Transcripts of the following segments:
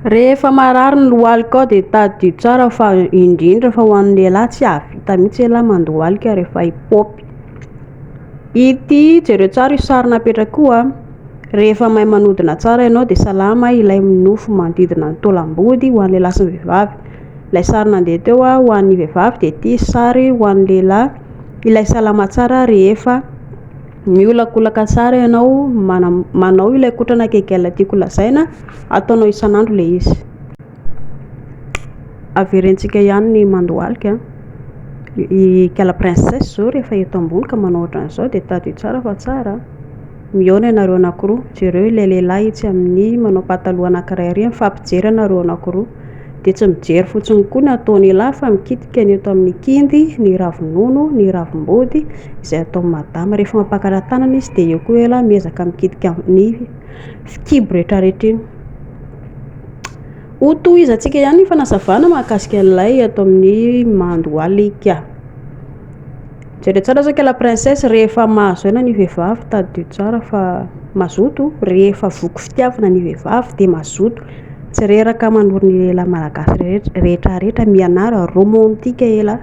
Rehefa marary ny lohalikao dia tadidio tsara fa indrindra fa ho an'ny lehilahy tsy hahavita mihitsy ialahy mandohalika rehefa hipaopy. Ity jereo tsara io sary napetraka io a. Rehefa mahay manodina tsara ianao dia salama ilay nofo manodidina ny taolam-body ho an'ny lehilahy sy ny vehivavy. Ilay sary nandeha teo a ho an'ny vehivavy dia ity sary ho an'ny lehilahy ilay salama tsara rehefa miolakolaka tsara ianao manao ilay kotrana kegel tiako lazaina ataonao isan'andro ilay izy. Averentsika ihany ny mandohalika. I Ikala Princesse izao rehefa eto ambony ka manao ohatran'izao dia tadidio tsara fa tsara. Mihaona ianareo anankiroa. Jereo ilay lehilahy itsy amin'ny manao pataloha anankiray ary mifampijery ianareo anankiroa. Dia tsy mijery fotsiny koa ny ataon'ialahy fa mikitika ny eto amin'ny kindy, ny ravinono, ny ravimbody izay ataon'i madama. Rehefa mampakatra tanana izy dia eo koa ialahy miezaka mikitika ny fikibo rehetrarehetra iny. Hotohizantsika ihany ny fanazavana mahakasika an'ilay ato amin'ny mandohalika. Jereo tsara zao Ikala Princesse rehefa mahazo aina ny vehivavy tadidio tsara fa mazoto. Rehefa voky fitiavana ny vehivavy dia mazoto. Tsy reraka manoro ny lehilahy malagasy rehetrarehetra mianara romantique ela.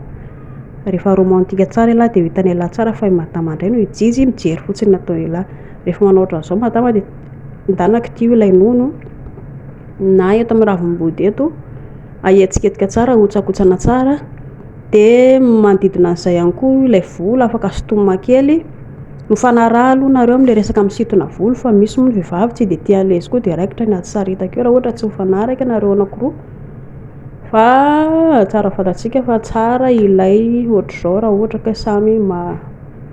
Rehefa romantique tsara ialahy dia ho hitan'ialahy tsara fa i madama indray no hijijy mijery fotsiny ny ataon'ialahy. Rehefa manao ohatran'izao madama dia ndana kitiho ilay nono na eto amin'ny ravimbody eto ahetsiketsika tsara, ahotsakotsana tsara dia manodidina an'izay ihany koa ilay volo afaka sintomina kely. Mifanaraha aloha nareo amin'ilay resaka misintona volo fa misy moa ny vehivavy tsy dia tia an'ilay izy koa dia raikitra ny ady saritaka eo raha ohatra tsy mifanaraka nareo anankiroa. Fa tsara fantatsika fa tsara ilay ohatr'izao raha ohatra ka samy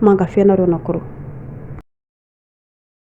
mankafy anareo anankiroa.